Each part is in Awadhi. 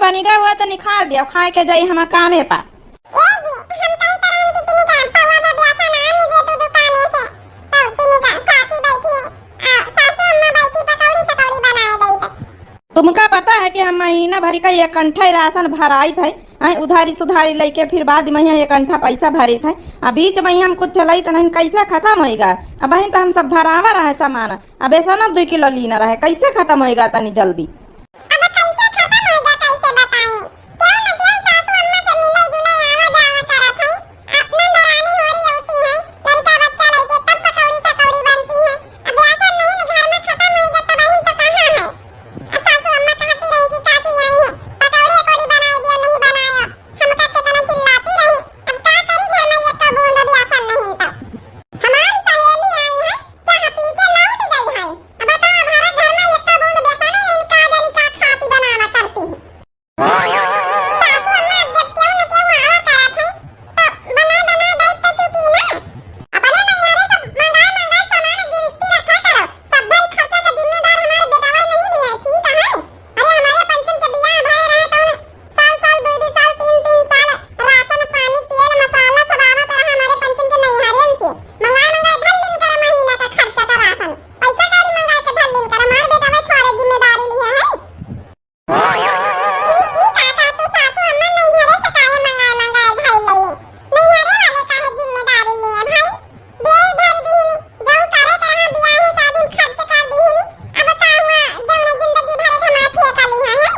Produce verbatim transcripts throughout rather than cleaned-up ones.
पनिगा हुआ तो निकाल दिया, खाए के जाई हमार कामे पा। ए जी, हम कही तरह की तिनी का पौवा भर ब्यासन आन दे तू दुकाने से, तब तिनी का काठी बैठी, आ, सासू अम्मा बैठी पकौड़ी सकौड़ी बनाए दई तो। तुमका पता है कि हम महीना भर का एक कंठा राशन भराइत है, हैं, उधारी सुधारी लेके फिर बाद में यहाँ एक कंठा पैसा भरित है। अब बीच में हम कुछ चलाइत नहीं, कैसे खत्म होएगा? अब बहिन तो हम सब भरावा रहे सामान, अब ऐसा ना दुई किलो लीना रहे, कैसे खत्म होएगा तनी जल्दी? अब कैसे खत्म होएगा, कैसे बताई? क्यों न क्यों सासू अम्मा से मिले जुले आवा जावा करत है। अपना दरानी होरी होती है, लड़का बच्चा लइके तब पकौड़ी सकौड़ी बनती है। अब ब्यासन नहीं न घर में खत्म होएगा, तब बहिन तो कहाँ है? अब सासू अम्मा कहती रही कि काकी आई है, पकौड़ी अकौड़ी बनाए दियो, नहीं बनायो। हमका कितना चिल्लाती रही, अब का करी, घर में एक बूंद ब्यासन नहीं तो। हमारी सहेली आई है, चाह पी के लौट गई है। अब बताओ, हमारा घर में एक बूंद बेसने नहीं, का जानी का खाती बनावा करती है। सासू अम्मा, अब जब केहू न केहू आवा करत है, तो बनाए बनाए दई तो चुकी ना। अपने नैहरे सब मंगाए मंगाए सामान गिरस्ती रखा करो, सब भाई खर्चा का जिम्मेदार हमारे बेटवा नहीं लिया है, ठीक है? अरे हमारे पंचम के बियाह भय रहे तो साल साल, दुई दुई साल, तीन तीन साल राशन पानी, तेल मसाला सब आवत रहा हमारे पंचम के नैहरे से। मंगाए मंगाए धर लीन कर महीना का खर्चा का राशन, पैसा कौड़ी मंगाए के धर लीन कर, हमार बेटवा थोड़े जिम्मेदारी लिया है। ई, ई का कहतू सासू अम्मा, नैहरे से काहे मंगाए मंगाए धर लई? नैहरे वाले काहे जिम्मेदारी लिए भाई? बेल भर दीनी, जौन करे के रहा बियाहे शादी में खर्च कर दीनी, अब का हुआ, जौन जिंदगी भर के हमार ठेका लिहा है?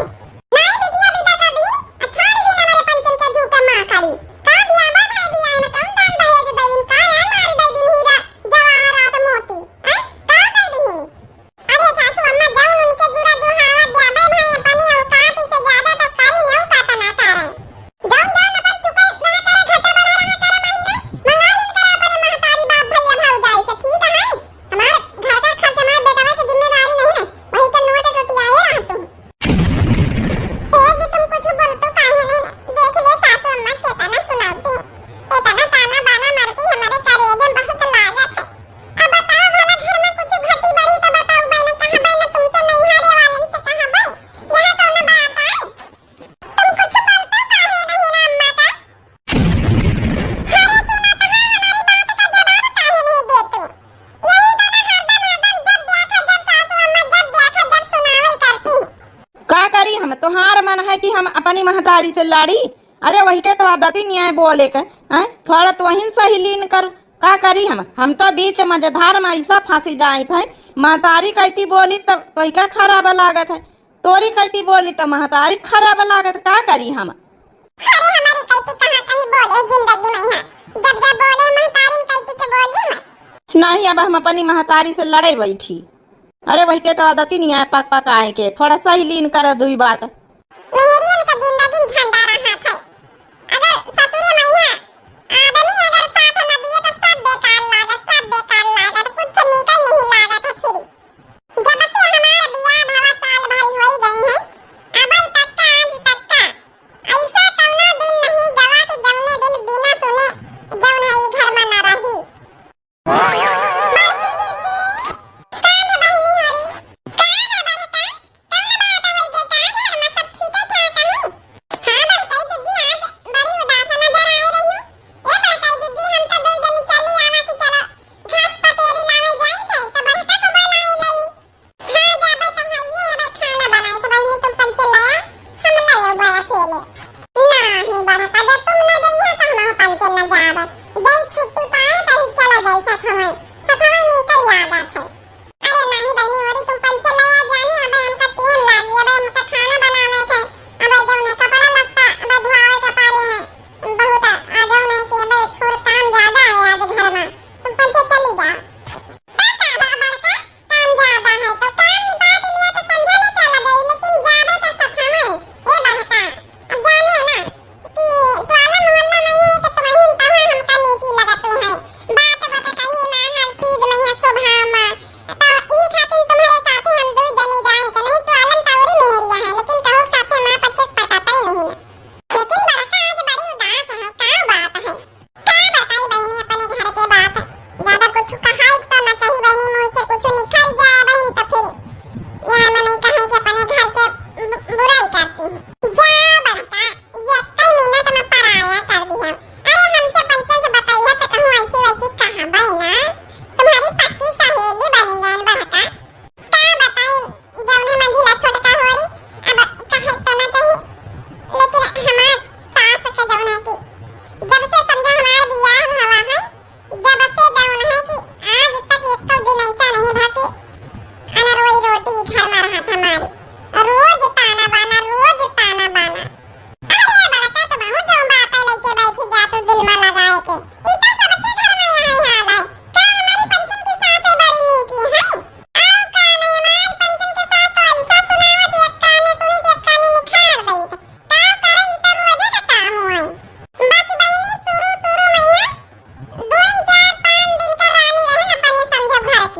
नाई बिटिया विदा कर दीनी, आ छोड़ दीनी हमारे पंचम के झूठा माँ करी। का बियाह बा भाई, बियाह में कौन दान दहेज दे दीनी, का है मार दे दीनी हीरा, जवाहरात, मोती, हैं? का दे दीनी? अरे सासू अम्मा, जौन उनके जुरा दुहावा द्याबे भाई, अपनी औकात से ज्यादा तो करी नेउ का तना तारन। जौन जौन अपन चुके रहा करे, घाटा बढ़ा रहा करे, माही ना, मंगा लेन करे अपने महतारी बाप भैया भौजाई से, ठीक है? हमार घर का खर्च हमार बेटवा के जिम्मेदारी नहीं है, वही के नोट टोटियाए रहा तू। ए जी, तुम कुछ बोलतो काहे नहीं? देख ले सासू अम्मा केतना सुनावती, एतना ताना बाना मारती, हमारे करेजे बहुत लागत है। अब बताओ भला, घर में कुछ घटी बढ़ी तो बताओ, बहन, कहाँ बहन तुमसे नैहरे वालन से कहाँ बहन? यहाँ कौनो बात आई? तुम कुछ बोलतो काहे नहीं ना अम्मा का? अरे सुना तो है, हमारी बात का जवाब काहे नहीं देतो? यही तो ना हरदम, हरदम जब देखा जब सासू अम्मा जब देखा जब सुनावे करती। का करी हम? तोहार मन है कि हम अपनी महतारी से लड़ी? अरे वही के तो आदत ही नहीं है बोले के, हैं? थोड़ा तो वहीं सही लीन करू। का करी हम? हम तो बीच मझधार में ऐसा फंसी जाइत है। महतारी कहती बोली तो तोहिका खराब लागत है, तोरी कहती बोली तो महतारी खराब लागत, का करी हम? अरे हमारी कहती कहाँ कहीं बोले जिंदगी में है, जब जब बोले महतारी कहती तो बोली हम। नहीं, अब हम अपनी महतारी से लड़े बैठी। अरे वही के तो आदत ही नहीं है पक पक आए के, थोड़ा सही लीन कर दुई बात। मेहरियन का जिंदगी झंडा रहा था। अगर ससुरे मैया आदमी अगर साथ न दिए तो सब बेकार लागत, सब बेकार लागत, कुछ निकल नहीं लागत है फिर। जब से हमार बियाह भवा साल भर होई गई है, अबई तक का, आज तक का, ऐसा कौनो दिन नहीं गवा कि जौने दिन बिना सुने जौन है ई घर में न रही। बड़की दीदी, का हो बहिनी हरी? का हो बड़का? कौन बात होई गे? का घर में सब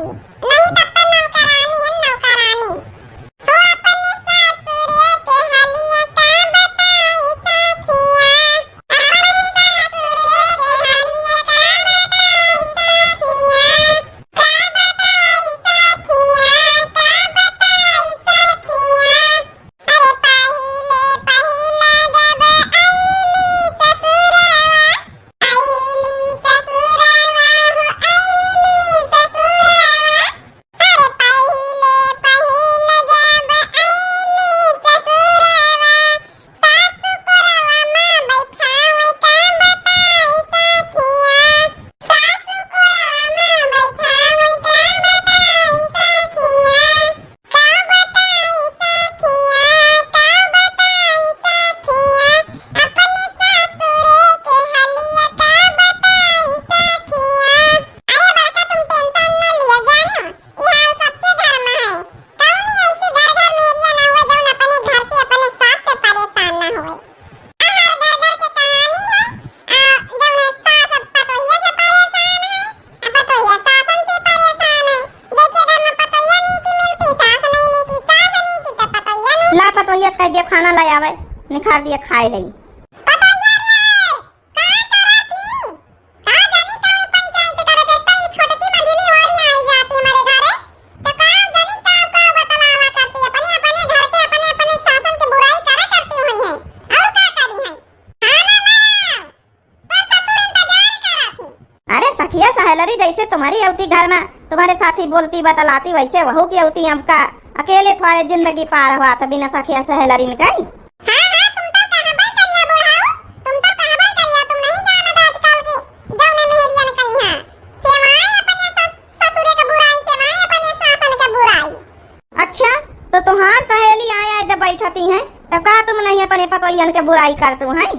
नहीं तब तो नौकरानी है, नौकरानी। हो अपने ससुरे के हलिया का बताई सखिया। अपने ससुरे के हलिया का बताई सखिया। का बताई सखिया, का बताई सखिया। अरे पहिले पहिले जब आईली ससुरवा, आईली ससुरवा हो, आईली ससुरवा। अरे पहिले पहिले जब आईली ससुरवा, सासु कोरवा मा बैठावे का बताई सखिया। सासु कोरवा मा बैठावे का बताई सखिया। का बताई सखिया, का बताई सखिया, अपने ससुरे के हलिया का बताई सखिया। अरे बड़का तुम tension न लिया, जानो, ई हाल सबके घर मा है। कौनी ऐसी घर घर मेहरिया न हुए जौन अपने घर से अपने सास से परेशान न हुए। हर घर घर के कहानी है। आ, जौन है सास अब पतोहिया से परेशान है, आ पतोहिया सासन से परेशान है। जेके घर मा पतोहिया नीकी मिलती, सास नहीं नीकी, सास नीकी तो पतोहिया नहीं। ला पतोहिया से कह दिया खाना ले आवे, निखार दिया खाए लगी। पतोहिया रे, का करत ही? का जानी कौन पंचायत करत है, तो ई छोटकी मंझली वाली आई जाती हमारे घरे, तो का जानी का का बतलावा करती, अपने अपने घर के अपने अपने सासन के बुराई करा करती हुई है। और का करी है? खाना लाओ, तो ससुर इंतजार करा थी। अरे सखिया सहेलरी, जैसे तुम्हारी अवती घर मा तुम्हारे साथी बोलती बतलाती, वैसे वहू की अवती हमका अकेले थोड़े जिंदगी पार हुआ था बिना सखिया सहेलरिन कई। हाँ, हाँ, तुम तो कहबे करिया बुढ़ाऊ, तुम तो कहबे करिया, तुम नहीं जानत आजकल के जौने मेहरियन कई हैं। सेवाएं अपने सस-, ससुरे के बुराई, सेवाएं अपने सासन के बुराई। अच्छा, तो तुहार सहेली आया जब बैठती हैं, तब का तुम नहीं अपने पतोहियन के बुराई करतू हैं?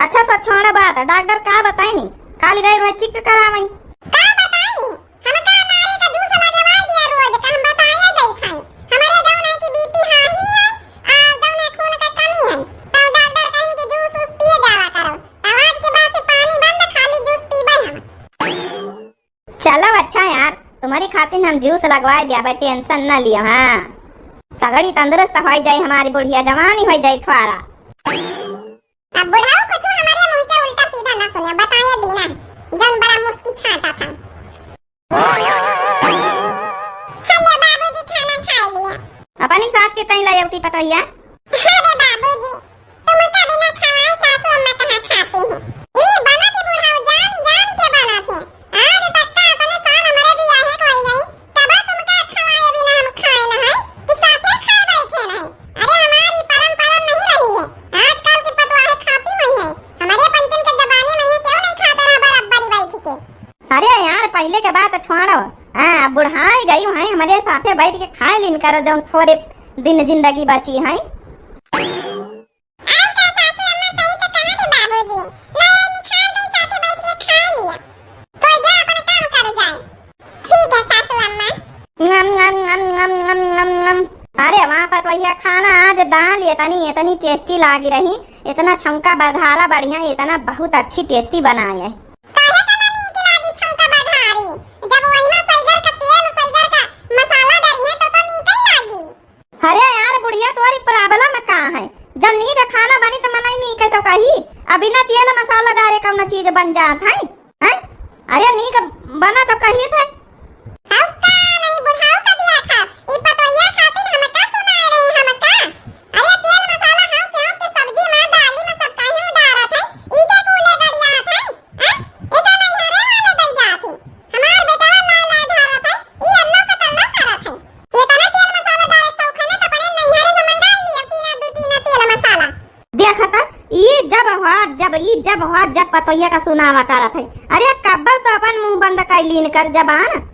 अच्छा, सब छोड़ा बात, डॉक्टर का बताइनी? काल गए रहे check करावई। का बताइनी? हमका मारे का जूस लगवाई दिया रोज का, हम बताए जाई खाई। हमरे जौन है कि BP high है, आ जौन है खून का कमी है, तो डॉक्टर कहिन कि जूस वूस पिए जावा करो। तो आज के बाद से पानी बंद, खाली जूस पीबे हम। चलो अच्छा यार, तुम्हारी खातिर हम जूस लगवाए दिया बे, tension न लियो। हाँ, तगड़ी तंदुरुस्त हो जाए हमारी बुढ़िया, जवानी हो जाए थोड़ा। अब बुढ़ाऊ कुछ हमारे मुंह से उल्टा सीधा ना सुनियो, बताए बिना जौन बड़ा मुस्की छाटा था। हेलो बाबूजी, खाना खाए लिया। अपनी सास के तई लायौती पतोहिया। अरे बाबूजी, तुमका बिना खवाए सासू अम्मा कहाँ खाती हैं? ई बनत ही बुढ़ाऊ जान जान के बनत है। आज तक का अपने साल हमरे बियाहे कोई नहीं, तब तुमका खवाए बिना हम खाए न है कि साथे खाए बैठे नहीं। अरे हमारी परंपरा नहीं रही है, आजकल की पतवाहे खाती हुई है। हमारे पंचन के जमाने में ये क्यों नहीं खाता रहा बराबर बैठ के? अरे यार, पहिले के बात छोड़ो। हाँ, अब बुढ़ाई गई हैं, हमरे साथे बैठ के खाए लीन करो, जौन थोड़े दिन जिंदगी बची है। अब का सासू अम्मा सही से कहा थे बाबूजी, ले आई निखार दे साथे बैठ के खाए लिया। तो जा अपन काम कर जाए। ठीक है सासू अम्मा। नम, नम, नम। अरे वाह पतोहिया, खाना आज दाल इतनी, इतनी tasty लागी रही, इतना छौंका बघारा बढ़िया, इतना बहुत अच्छी tasty बनाए है। काहे का ना नीक लागी छौंका बघारी? जब वही में सैगर का तेल, सैगर का मसाला डरी है तो, तो नीक ही लागी। अरे यार बुढ़िया, तोरी problem का है? जब नीक खाना बनी तो मनई नीक है तो कही, अब बिना तेल मसाला डारे कौनो चीज बन जात है? हैं? अरे नीक बना तो कही थे। हम का नहीं बुढ़ाऊ का दिया खा, ई पतोहिया खातिर हम का सुनाए रहे हम का? अरे तेल मसाला हम केहू के सब्जी में, दाली में सब काहे में डारत है? ई के कूले गड़ियात है? हैं? एका नैहरे वाले दई जात है। हमार बेटवा लाय लाय धारत है, ई अन्नो कतरनो करत है। एतना तेल मसाला डारे शौक है ना, त अपने नैहरे से मंगाई लिया, टीना दू टीना तेल मसाला। देखत, ई जब हुआ, जब, ई जब हुआ, जब पतोहिया का सुनावा करत है। अरे, कब्बल तो अपन मुंह बंद कर लीन कर जबान।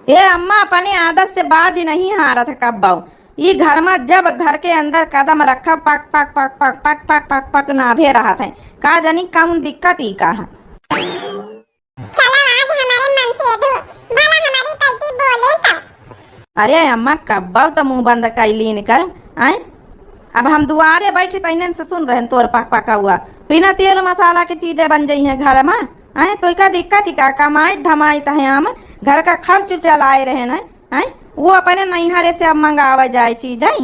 ए अम्मा, अपने आदत से बाज नहीं हारत है कब्बो। ई घर में जब घर के अंदर कदम रखा, पक, पक, पक नाधे रहत है। का जानी कौन दिक्कत ई का है? चलो आज हमारे मन से दो, भला हमारी कैसी बोले तो। अरे अम्मा, कब्बो तो मुंह बंद कर लीन कर, आए? अब हम दुआरे बैठे तैनन से सुन रहे हैं तोर पक पका हुआ। बिना तेल मसाला के चीजें बन जाई हैं घर में। हैं, तोहका दिक्कत ही का? कमाइत धमाइत है हम, घर का खर्च चलाए रहे न, हैं? वो अपने नैहरे से अब मंगावे जाए चीज, हैं?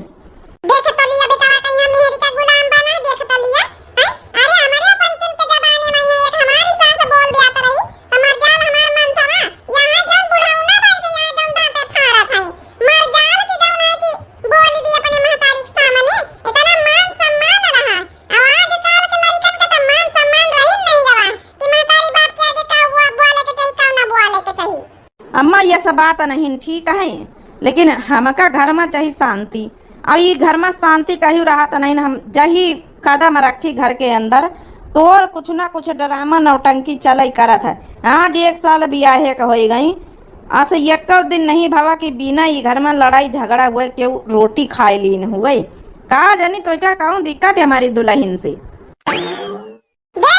देख तो लिया बेटवा, कहिया मेहरी का गुलाम बना, देख तो लिया, हैं? अरे, हमरे पंचन के जमाने में ये एक हमारी सास बोल दिया तो रही, तो मर जाल हमार मन समा, यहाँ जौन बुढ़ौना बैठ, यहाँ जौन दांते फाड़त है, मर जाल की जौन है कि बोल दी अपने महतारी के सामने, इतना मान सम्मान रहा। अब आजकल के लड़कन के तो मान सम्मान रही नहीं गवा कि महतारी बाप के आगे का हुआ बोले के चाहिए, का ना बोले के चाहिए। अम्मा, ये सब बात नहीं ठीक है, लेकिन हमका घर में चाहिए शांति। और ई घर में शांति कहीं रहत नहीं। हम जही कदम रखी घर के अंदर, तोर कुछ ना कुछ ड्रामा नौटंकी चलई करत है। आज एक साल बियाहे के होई गई, अस एको दिन नहीं भवा कि बिना ई घर में लड़ाई झगड़ा हुए केहू रोटी खाए लीन हुए। का जानी तोहका कौन दिक्कत है हमारी दुल्हन से। देख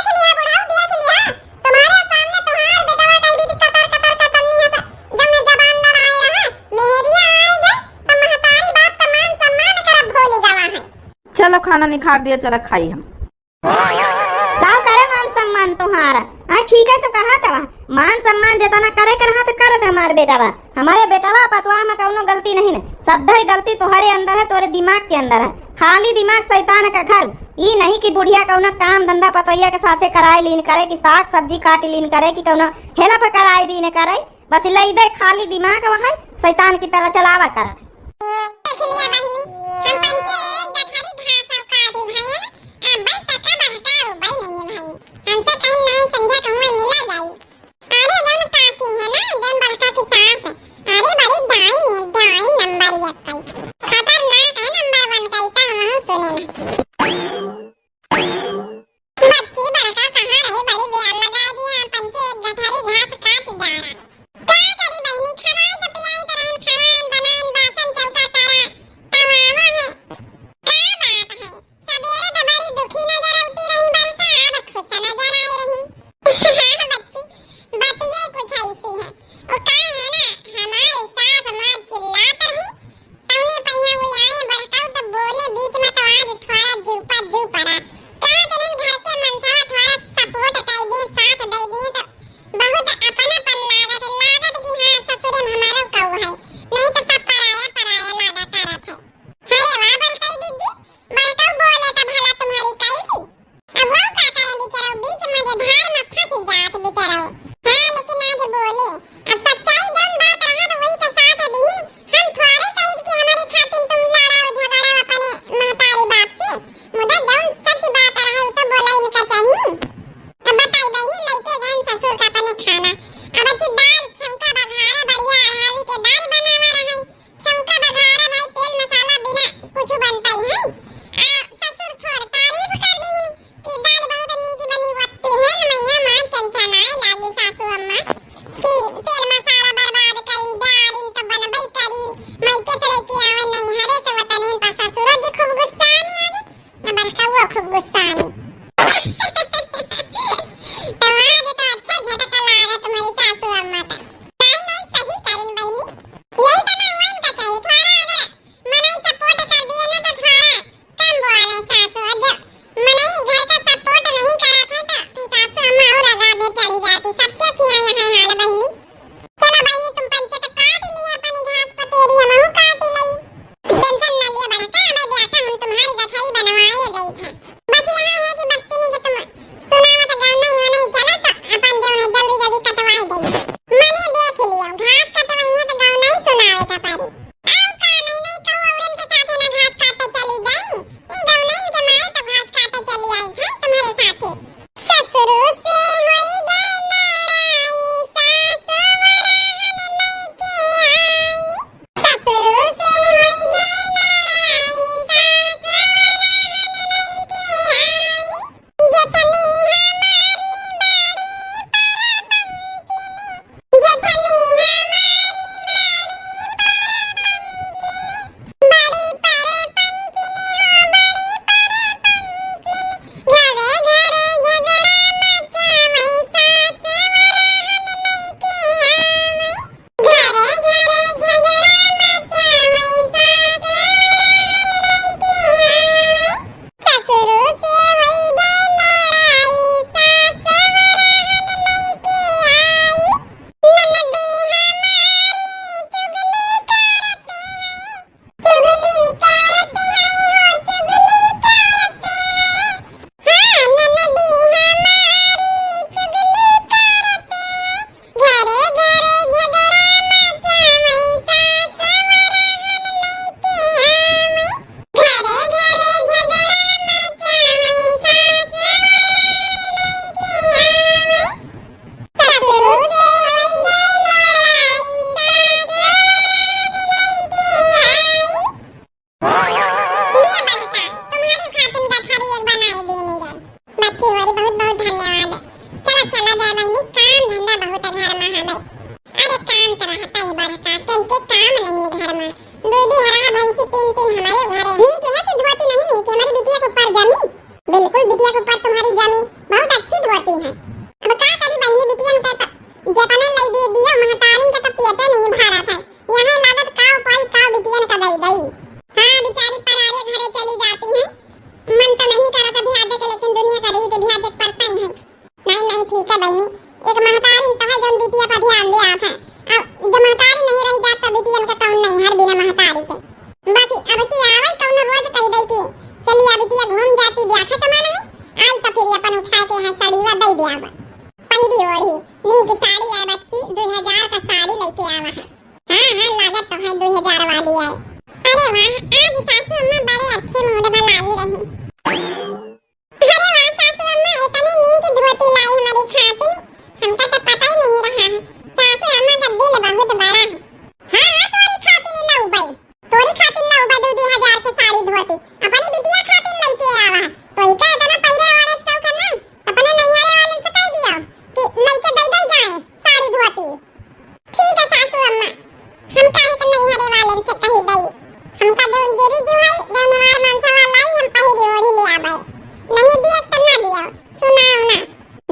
लिया बुढ़ऊ, देख लिया, तुम्हारे सामने तुम्हार बेटवा कहीं भी कतर कतर कतरनी है, जब मैं जबान लड़ाए रहा, मेहरिया आए गए, तो महतारी बाप का मान सम्मान करब भूल गवा है। चलो खाना निखार दिया, चलो खाई हम। का करे मान सम्मान तुम्हारा? हाँ ठीक है, तो कहा तवा मान सम्मान जितना करे के रहा तो करत हमार बेटवा। हमारे बेटवा पतवा में कौनो गलती नहीं है, सब गलती तोहरे अंदर है, तोरे दिमाग के अंदर है। खाली दिमाग शैतान का घर। ई नहीं कि बुढ़िया कौनो काम धंधा पतोहिया के साथे कराए लीन करे, कि साग सब्जी काट लीन करे, कि कौनो help कराए दीन करे। बस लई दे खाली दिमाग वह शैतान की तरह चलावा करत है। देख लिया बहिनी, हम पंचे एक गठरी घास अब काटी भैया, अब भाई टका बहकाओ भाई नहीं है भाई, हमसे कहीं नहीं समझा कहूँ मिला जाई। अरे जौन काकी है ना, जौन बड़का की सास, अरे बड़ी डाइन है, डाइन नंबर एक कई। खतरनाक है, नंबर वन कई का हमहू सुने ना। बच्ची बड़का कहाँ रहे, बड़ी बेल लगा दिया, पंचे एक गठरी घास काट डाला। का करी बहिनी, खवाई के पियाई के रहन, खवान बनान, बासन चौका करा, तमावा है। का बात है? सबेरे तो बड़ी दुखी नजर आवती रही बड़का, अब खुश नजर आई रही। हाँ बच्ची, बतिये कुछ ऐसी है। वो का है ना, हमारे सास माँ चिल्लात रही, तौने पहिया वो आए बड़काऊ तो बोले बीच में तो आज थोड़ा जूपा जू पड़ा। कहा तेरे घर के मनसवा थोड़ा support कर दे, साथ दे दे तो बहुत अपनापन लागत, लागत कि हाँ ससुरे में हमारो कऊ है, नहीं तो सब पराया पराया लागा करत है। अरे वाह बड़काई दीदी, बड़काऊ बोले तो भला तुम्हारी कई थी। अब वो का करे बेचारा, बीच मझधार में फंस जात बेचारा। हाँ लेकिन आज बोले, अब सच्चाई जौन बात रहा तो वही के साथ दीन। हम थोड़े कही कि हमारी खातिर तुम लड़ाओ झगड़ाओ अपने महतारी बाप से, मुदा जौन सच बात रहा वो तो बोला इनका चाहिए। अब बताई बहिनी, लइके गए ससुर का अपने खाना। अब अच्छी दाल छौंका बघारा बढ़िया अरहरी के दाल बनावा रहे। छौंका बघारा भाई तेल मसाला बिना कुछ बनता ही है। आ ससुर थोड़ तारीफ कर दी कि दाल बहुत नीक बनी, वत्ती है न मैया माँ चंचनाए लागे सासू अम्मा कि तेल मसाला बर्बाद करी, डारिन तो बनबई करी, मायके से लेके आवे नैहरे से वतने पर ससुरो जी खूब गुस्सा आनी आज। हमार कौआ खूब गुस्सा आई। तो आज तो अच्छा झटका लागा तुम्हारी सासू अम्मा का। नहीं, नहीं, सही करिन बहिनी। यही तो ना हुआ इनका चाहिए। थोड़ा अगर मनई support कर दिए ना तो थोड़ा कम बोले सासू। और जब मनई घर का support नहीं करत है तो फिर सासू अम्मा और आगे चली जाती। सबके किया यहाँ हाल बहिनी। चला कहता ही बड़का, कहीं के काम नहीं घर में। दू दी हरा भैंसी तीन तीन हमारे घरे। नीक है कि धोती नहीं नीक, हमारी बिटिया के ऊपर जमी। बिल्कुल बिटिया के ऊपर तुम्हारी जमी, बहुत अच्छी धोती है। अब का करी बहनी बिटियन के तो जतना लई दे दिया, महतारिन के तो पेटे नहीं भरत है। यहाँ लागत काव पाई काव बिटियन का दई दई। हाँ बेचारी परारे घरे चली जाती है, मन तो नहीं करत अभी आजे के, लेकिन दुनिया का रीत अभी आजे पड़ता ही है। नहीं, नहीं, ठीक है बहिनी, एक महतारी तो है जौन बिटिया पर ध्यान दे आप है। अब जब महतारी नहीं रह जात तो बिटियन का कौन नहीं हर बिना महतारी के। बस अब की आवई कौनो रोज कह दई कि चलिया बिटिया घूम जाती, ब्याह खत्म है, आई तो फिर अपन उठा के है साड़ीवा दे दे आवा। पहिरी ओढ़ी, नीक साड़ी आए बच्ची, दो हजार का साड़ी लेके आवा है। हाँ, हाँ, लागत तो है दो हजार वाली आए। अरे वाह, आज सासू अम्मा बड़े अच्छे मूड में लाई रही। अरे वाह सासू अम्मा, इतनी नीक धोती लाई हमारी खातिर, हमका तो पता ही नहीं रहा है। सासू अम्मा का दिल बहुत बड़ा है। हाँ, हाँ, तोरी खातिर लउबई, तोरी खातिर लउबई दू दू हजार के साड़ी धोती, अपनी बिटिया खातिर लेके आवा है। तो इका इतना पहिरे ओढ़े के शौक है ना, अपने नैहरे वालन से कह दिया कि लेके दे दे जाए साड़ी धोती। ठीक है सासू अम्मा, हम काहे के नैहरे वालन से कही दई? हमका जौन जरी जो है, जौन हमार मनसवा लाई, हम पहिरी ओढ़ी ले आबे। नहीं दिए त ना दियो, सुनाओ ना।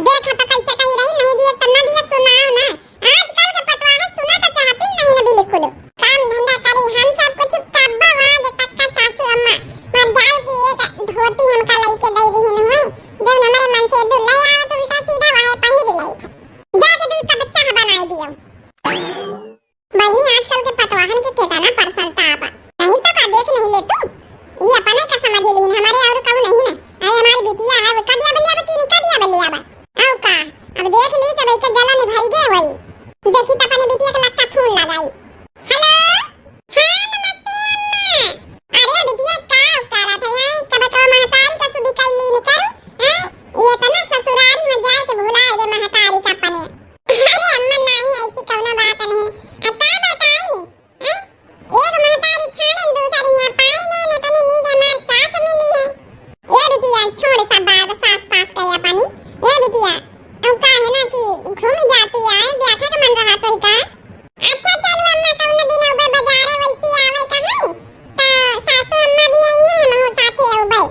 देख त कैसे कही रही, नहीं दिए त ना दियो, सुनाओ ना। आजकल के पतवा है, सुना त चाहती नहीं ना बिल्कुल। काम धंधा करी, हम सब कुछ कब्बा आज तक का सासू अम्मा। मर जाओ कि एक धोती हमका लेके दे रही है, जौन हमारे मन से धुलाई आवत उल्टा सीधा वहे पहिरी लाई था। जाके दूध का बच्चा है बनाई दियो। बहिनी, आजकल के पतवाहन के केतना परसनता बा। नहीं तो का देख नहीं ले तू? ये अपने का समझ ली, हमारे और कहू नहीं ना। अरे हमारी बिटिया है, वो कदिया बलिया बा, तीन कदिया बलिया बा। आओ का, अब देख ली सब एक जलन भई गे होई। देखी त अपने बिटिया के लक्का खून लगाई। हेलो, हाँ नमस्ते अम्मा। अरे बिटिया का करत है यहाँ? कब तो महतारी का सुधी कैली निकल, हैं? ये तो ना ससुरारी में जाए के भुलाए रे महतारी का अपने। अरे अम्मा, नाही, ऐसी कौनो बात नहीं। अब का बताई? हैं? एक महतारी छाड़न, दूसरी यहाँ पाई ने, न तनी नीक हमार सास मिली है। ए बिटिया, छोड़ सब बात, सास पास के अपनी। ए बिटिया, अब का है ना कि घूम जाती है, देखा के मन रहा तो का? अच्छा चलो अम्मा, कौनो दिन अउबे बाजारे वैसी आवे का है, त सासू अम्मा भी आई है, हमहू साथे अउबे।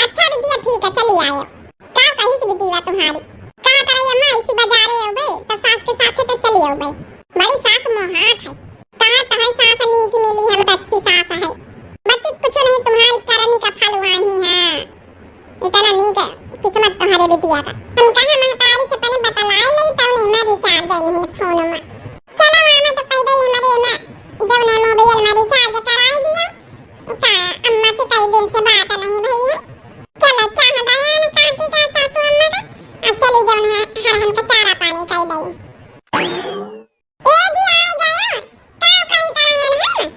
अच्छा बिटिया, ठीक है, चली आयो। का कहिस बिटिया तुम्हारी? का करे अम्मा, ऐसी बाजारे अउबे, त सास के साथे त चली अउबे। बड़ी सास मोहात है। कहा तो है सास नीक मिली, हम तो अच्छी सास है। बच्ची कुछ नहीं, तुम्हारी करनी का फल हुआ ही है। इतना नीक किस्मत तुम्हारे बिटिया का। हम कहा महतारी से पहले बतलाए नहीं, तो नहीं मैं भी चार दे नहीं फोन में। चलो मामा, तो कह दे हमारे ना, जब ना मोबाइल में रिचार्ज कराई दिया। का अम्मा से कई दिन से बात नहीं भई है। चलो, चाह बयान काटी का सासू अम्मा का, अब चली जौन है, हर हमका चारा पानी कई दई। ए जी, आ गयो। का कही करा है ना?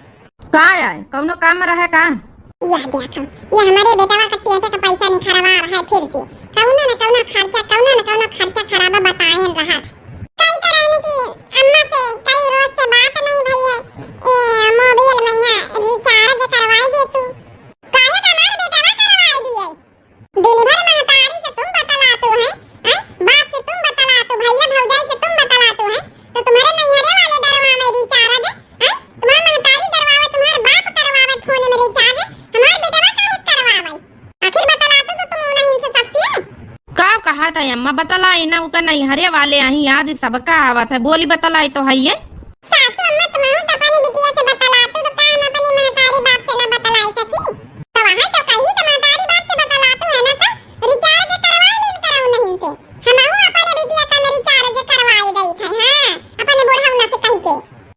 का आए? कौनो काम रहे का? यह देखो, ये हमारे बेटवा का टेटे का पैसा निखरवा रहा है फिर से। कौनो न कौनो खर्चा, कौनो न कौनो खर्चा खराबा बताएन रहा। कई तरह ने कि अम्मा से कई रोज से बात नहीं भई है। ए, मोबाइल में यहाँ रिचार्ज करवाई दे तू। काहे का हमारे बेटवा करवाई दिए? दिन भर महतारी से तुम बतलातू है, हैं? बाप से तुम बतलातू, भैया भौजाई से तुम बतलातू है, तो तुम्हारे नैहरे वाले डरवावे रिचार्ज, हैं? तुम्हारे महतारी डरवावे, तुम्हारे बाप करवावे फोन में रिचार्ज, हमार बेटवा काहे करवावे? आखिर बतलातू तो तुम उन्हीं से सस्ती है। का कहा था अम्मा, बतलाई ना, उका नैहरे वाले अहीं, याद सबका आवत है, बोली बतलाई तो है ये। सासू अम्मा, तुमहू तो अपनी बिटिया से बतलातू, तो का हम अपनी महतारी बाप से ना बतलाई सकी? तो वहाँ तो कही तो महतारी बाप से बतलातू है ना, तो रिचार्ज करवाई लेन करो नहीं से। हमहू अपने बिटिया का रिचार्ज करवाई दई थे, हाँ, अपने बुढ़ौना से कही के।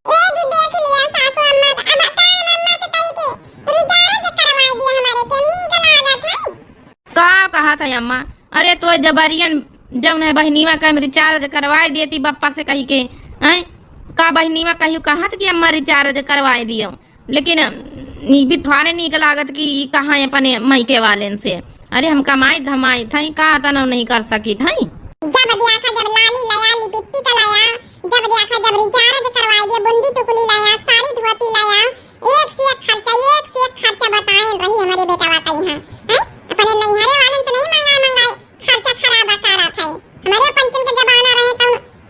ए जी, देख लिया सासू अम्मा, अब का हम अम्मा से कही के रिचार्ज करवाई दिया हमारे के, नीक लागत है। का कहा था अम्मा? अरे तो जबरियन जौन है बहिनीवा का हम रिचार्ज करवाई देती बप्पा से कही के, हैं? का बहिनीवा कहियो कहत कि अम्मा रिचार्ज करवाई दियो? लेकिन ई भी थोड़े नीक लागत कि ई कहाँ अपने मायके वालेन से। अरे हम कमाई धमाई थई, का तनव नहीं कर सकी थई। जब देखा जब लाली लाया, लिपस्टिक लाया, जब देखा जब रिचार्ज करवाई दिया, बुंदी टुकली लाया, साड़ी धोती लाया, एक से एक खर्चा, एक से एक खर्चा बताएन रही हमारे बेटवा का यहाँ, हैं? अपने नैहरे वालन से नहीं मंगाए मंगाए खर्चा खराब करत है। हमारे पंचन के जमाना रहे तो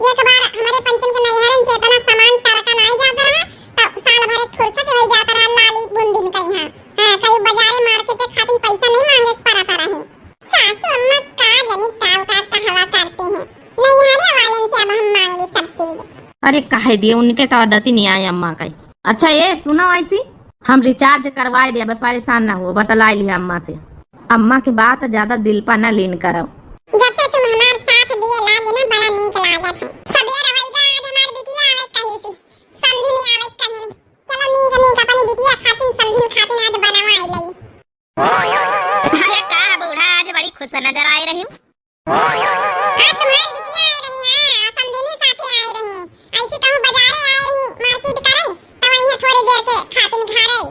एक बार हमारे पंचन के नैहरन से इतना सामान टरक अरे कहे दिए, उनके तो आदत ही नहीं आए अम्मा का। अच्छा ये सुनो ऐसी, हम recharge करवाए दिया, अब परेशान ना हो, बतला लिया अम्मा से। अम्मा के बात ज्यादा दिल पर ना लीन करो। जब से तुम हमार साथ दिए लागे ना, बड़ा नीक लागत है। सबेर होइगा, आज हमार बिटिया आवे कहीं से, समधी नहीं आवे कहीं। चलो नीक नीक अपनी बिटिया खातिन, समधिन खातिन आज बनवा आई लई। अरे का बूढ़ा, आज बड़ी खुश नजर आए रही। आज तुम्हारी बिटिया आए रही है, समधिनी साथे आए रही। ऐसी कहूँ बाजारे आए रही, market करे, तो वहीं थोड़ी देर के खातिन खा रही।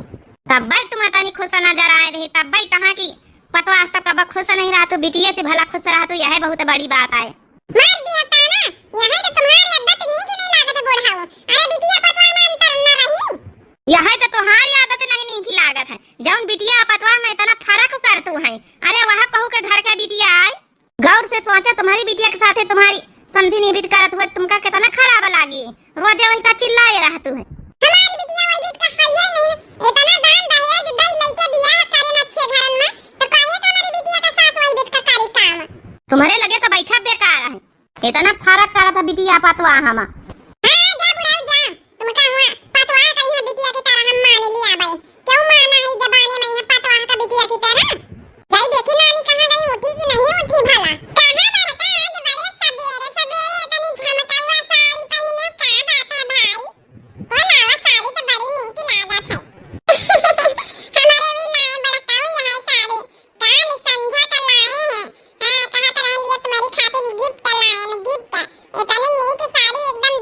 तब्बे तुम तनी खुश नजर आए रही, तब्बे कहाँ की पतवा आज तक कब खुश नहीं रहा, तू बिटिया से भला खुश रहा, तू यह बहुत बड़ी बात आए। मार दिया ताना, यह तो तुम्हारी आदत नीक नहीं लागत है बूढ़ा हो। अरे बिटिया पतवा में अंतर न रही। यह तो तुम्हारी आदत नहीं नीक लागत है, जौन बिटिया पतवा में इतना फर्क कर तू है। अरे वह कहू के घर के बिटिया आई, गौर से सोचा, तुम्हारी बिटिया के साथे तुम्हारी समधी निभित करत हुए तुमका कितना खराब लागी। रोजे वही का चिल्लाए रहतू है। हमारी बिटिया वही बीत का खाइए नहीं, इतना दान दहेज दई लइके बियाह करे न अच्छे घरन में, तो काहे का हमारी बिटिया का सास वही बीत का करी काम? तुम्हारे लगे तो बैठा बेकार है, इतना फर्क करत है बिटिया पतवा हमा। हाँ, जा बुढ़ऊ जा, तुमका हुआ पतवा कहीं बिटिया की तरह हम मान लिया भाई। क्यों माना है जबाने में यहाँ पतवाह का बिटिया की तरह? जाई देखी नानी कहाँ गई, उठी कि नहीं उठी भला? कहाँ बड़का आज बड़े सबेरे सबेरे इतनी झमकौआ साड़ी पहने, का बात है भाई? ओ लावा, साड़ी तो बड़ी नीक लागत है। हमारे भी लाए बड़काऊ यह साड़ी, काल संझा का लाए हैं। हाँ, कहा तो रह लिए तुम्हारी खातिर gift लाए हैं, gift। इतनी नीक साड़ी एकदम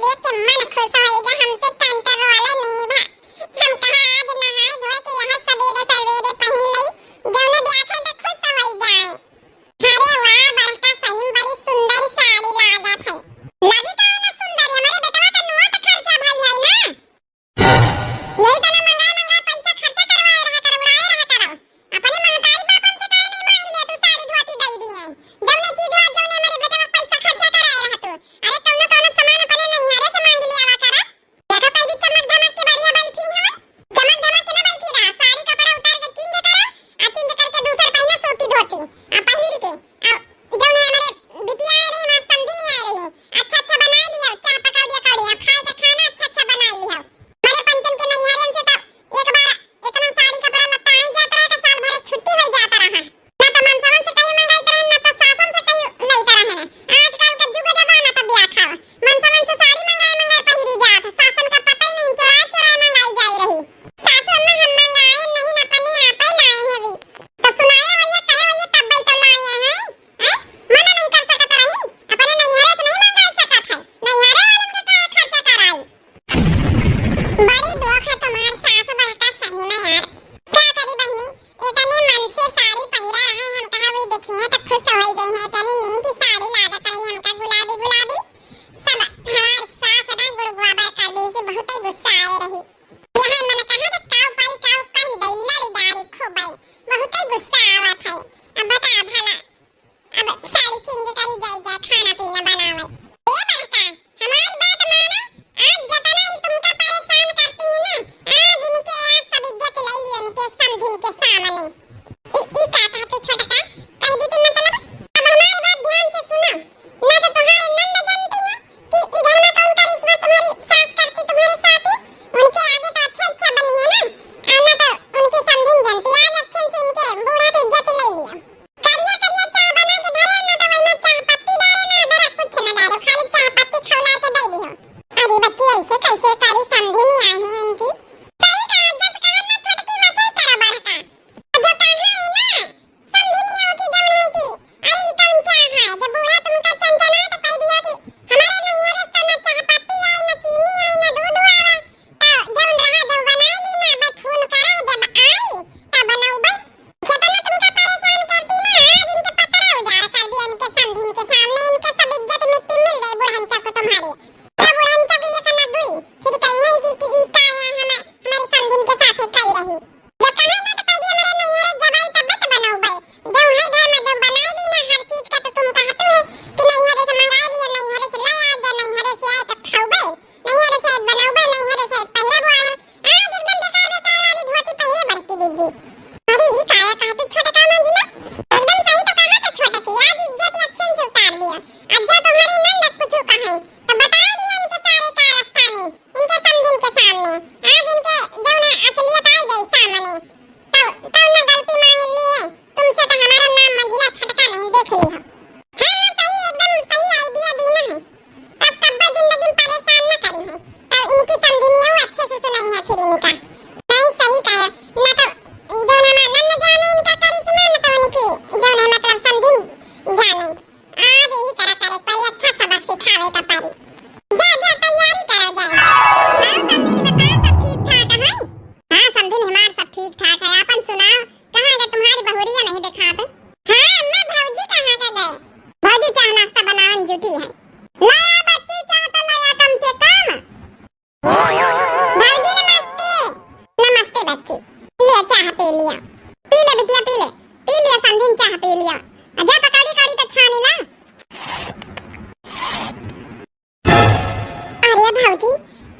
जी,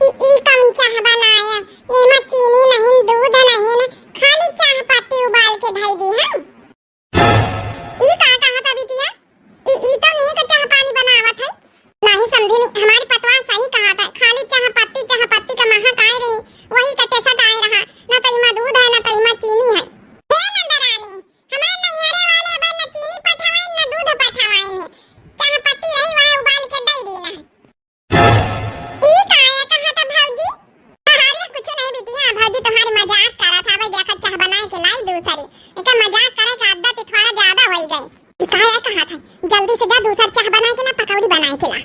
ई, ई कौन चाह बनाया? एमा चीनी नहीं, दूध नहीं, खाली चाह पत्ती उबाल के धई दी हम। ई का कहा था बिटिया? ई, ई तो नीक चाह पानी बनावत है। नहीं समझी नहीं, हमारी पतवा सही कहा था, खाली चाह पत्ती, चाह पत्ती का महक आए रही, वही का टेसट आए रहा, ना तो इमा दूध है, ना तो इमा चीनी है। ए नंदरानी, हमारे नैहरे वाले अब न चीनी पठवाइन, न दूध पठवाइन। चाह पत्ती रही, वहाँ उबाल के दे दी ना। ई काहे कहा था भौजी? अरे कुछ नहीं बिटिया, भौजी तुम्हारी मजाक करा था। भाई देखा, चाह बनाए के लाई दूसरी। एका मजाक करे का आदत थोड़ा ज्यादा होई गई। ई काहे कहा था, जल्दी से जा दूसर चाह बनाए के ला, पकौड़ी बनाए के ला।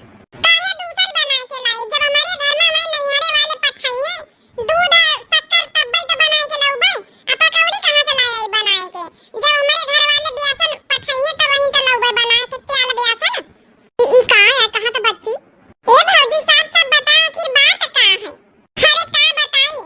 काहे दूसर बनाए के लाई, जब हमारे घर में हमारे नैहरे वाले पठाइए दूध, शक्कर तब्बे तो बनाए के लउबे, आ पकौड़ी कहाँ से लाए आई बनाए के? जब हमारे घर वाले बेसन पठाइए तो वहीं तो लउबे बनाए के, तेल बेसन। ई, ई का है, कहाँ तो बच्ची? ए भौजी, साफ साफ बताओ, आखिर बात का है? अरे का बताई,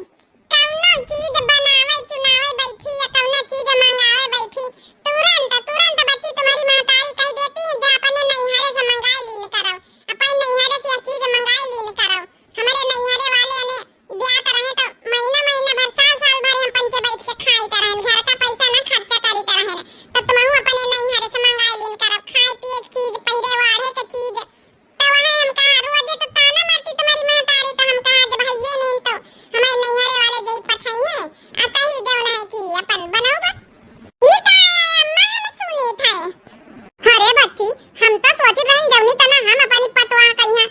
कौनो चीज बनावे चुनावे बैठी या कौनो चीज मंगावे बैठी, तुरंत, तुरंत बच्ची तुम्हारी महतारी कह देती है, जा अपने नैहरे से मंगाई लीन करो, अपने नैहरे से यह चीज मंगाई लीन करो। हमारे नैहरे वाले ने ब्याह रहे तो महीना महीना भर, साल साल भर हम पंचे बैठ के खाई त रहन, घर का पैसा ना खर्चा करी त रहन, तो तुमहू अपने नैहरे से मंगाई लीन करब, खाए पिए के चीज, पहिरे ओढ़े के चीज। तो वहाँ हम कहा, रोजे तो ताना मारती तुम्हारी महतारी, तो हम कहा, जब हइये नहीं तो हमारे नैहरे वाले जई पठाइए, आ तही जौन है कि अपन बनौबा। ई का है अम्मा, हम सुनी थे। अरे बच्ची, हम तो सोचित रहन जौनी तना हम अपनी पतोह कहिया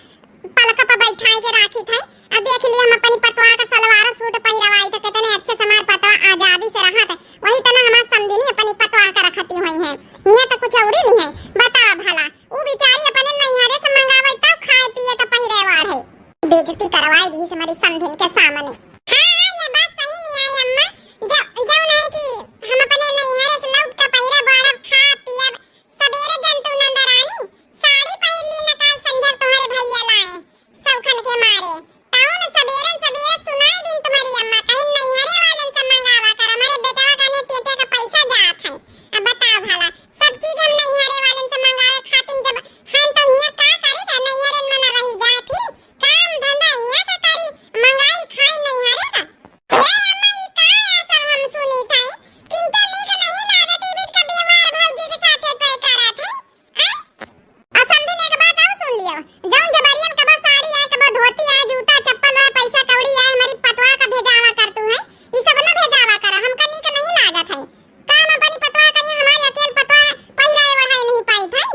पलक पर बैठाए के राखी थे। अब देख ली, हम अपनी पतोह का सलवार सूट पहिरवाई थे, कितने अच्छे से हमार पतोह आजादी से रहत है, वही तना हमार समधिनी अपनी पतोह का रखती हुई है। ये तो कुछ और ही नहीं है। बताओ भला, ऊ बेचारी अपने नैहरे से मंगावे तब खाए पिए तो पहिरे ओढ़े। बेइज्जती करवाई दी हमारी समधिन के सामने। हाँ, हाँ, ये बात सही नहीं आई अम्मा। जो, जौन है कि हम अपने नैहरे से लौट के पहिरब ओढ़ब, खाब पियब, सबेरे जंतु नंद रानी, साड़ी पहिर ली न, काल संझा तुम्हारे भैया लाए, सौखन के मारे। तौन सबेरन सबेरे सुनाई दिन तुम्हारी अम्मा कहीं नैहरे वालन से मंगावा कर, हमारे बेटवा का ने टेटे का पैसा जात है। अब बताओ भला, सब चीज हम नैहरे वालन से मंगावे खातिर जब हम तो हियां का करी था, नैहरे में न रही जाए, फिर काम धंधा हियां का करी, मंगाई खाई नैहरे का। ए अम्मा, ई का है सब हम सुनी था? किनके नीक नहीं लागत ई बीत का व्यवहार भौजी के साथे तोय करत है? हैं? आ समधिन, एक बात और सुन लियो, जौन जबरियन कबो साड़ी आए, कबो धोती आए, जूता चप्पल आए, पैसा कौड़ी आए, हमारी पतवा का भेजावा कर तू है, ई सब न भेजावा कर, हमका नीक नहीं लागत है। का हम अपनी पतवा कहिए, हमारी अकेल पतवा पहिराए ओढ़ाए नहीं पाई थई?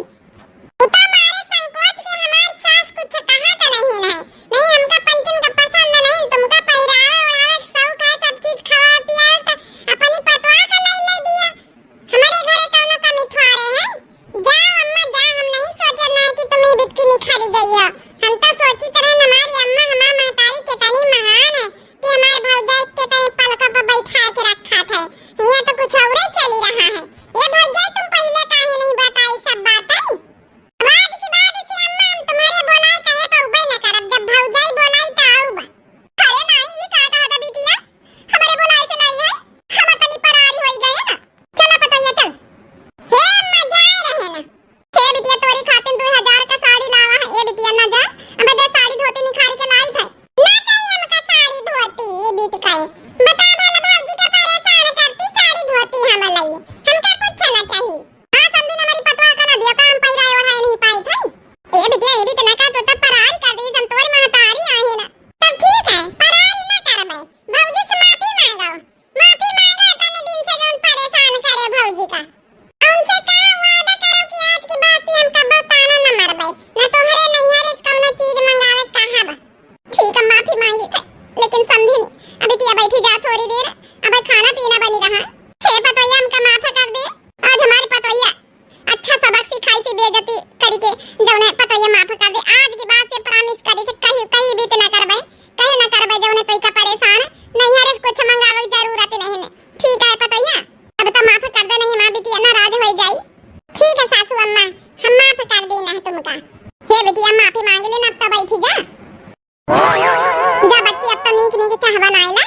उ तो मारे संकोच के हमार सास कुछ कहा तो नहीं है, नहीं हमका पंचन का पसंद नहीं, तुमका पहिरावे ओढ़ावे के शौक है, सब चीज खावा पियावे तो अपनी पतवा का नहीं ले दिया। हमारे घरे कौनो कमी थोड़े है। जाओ अम्मा, जा, हम नहीं सोचे ना कि तुम ई बिटकी निखारी गई हो। हम तो सोचित रहन हमारी अम्मा, हमार महतारी कितनी महान है कि हमार भौजाई के तनी पलकों पर बैठा के रखा था। यहाँ तो कुछ और ही चली रहा है। ये भौजाई, तुम पहले काहे नहीं बताई सब बातें? अब आज के बाद से अम्मा, हम तुम्हारे बोलाए कहे पर उबे न करब। जब भौजाई बोलाई तो आऊब। अरे माई, ये का कहा था बिटिया? हमारे बोलाए से नहीं है, हम तनी परारी होई गए ना। चला पतोहिया, चल। हे अम्मा, जाए रहे ना। हे बिटिया, तोरी खातिर दो हजार का साड़ी लावा है। ए बिटिया, ना जा, अब दे साड़ी धोती निखारी के लाई थे। ना चाहिए हमका साड़ी धोती, ये बीत का है। बता भला भौजी का परेशान करती साड़ी धोती हम लाई। हमका कुछ ना चाहिए। हाँ, समधी हमारी पतवा का ना दिया, का हम पहिराए ओढ़ाए नहीं पाई थे। ए बिटिया, ये भी तो ना का तो तब परारी कर दी, हम तोर महतारी आए ना। तब ठीक है, परारी ना करबे। भौजी से माफी मांगो। माफी मांगो, इतने दिन से जौन परेशान करे भौजी का। उनसे कहा, वादा करो कि आज के बाद से हम कबो ताना न मारबे, न तोहरे नैहरे से कौनो चीज मंगावे कहब। ठीक है, माफी मांगी थे, लेकिन समधी नहीं। अभी टिया बैठी जा थोड़ी देर, अब खाना पीना बनी रहा। हे पतोहिया, हमका माफ कर दे। आज हमारी पतोहिया अच्छा सबक सिखाई से बेइज्जती करी के जौन है पतोहिया माफ कर दे। आज के बाद से promise करी से कहीं, कहीं भी तो ना करबे, कहीं ना करबे जौन है तोई का परेशान। नैहरे से कुछ मंगावे की जरूरत नहीं है। ठीक है पतोहिया, अब तो माफ कर दे, नहीं माँ बिटिया नाराज हो जाई। ठीक है सासू अम्मा, हम माफ कर दी ना तुमका। हे बिटिया माफी मांग ली ना, अब तो बैठी जा। जा बच्ची, अब तो नीक नीक चाह बनाए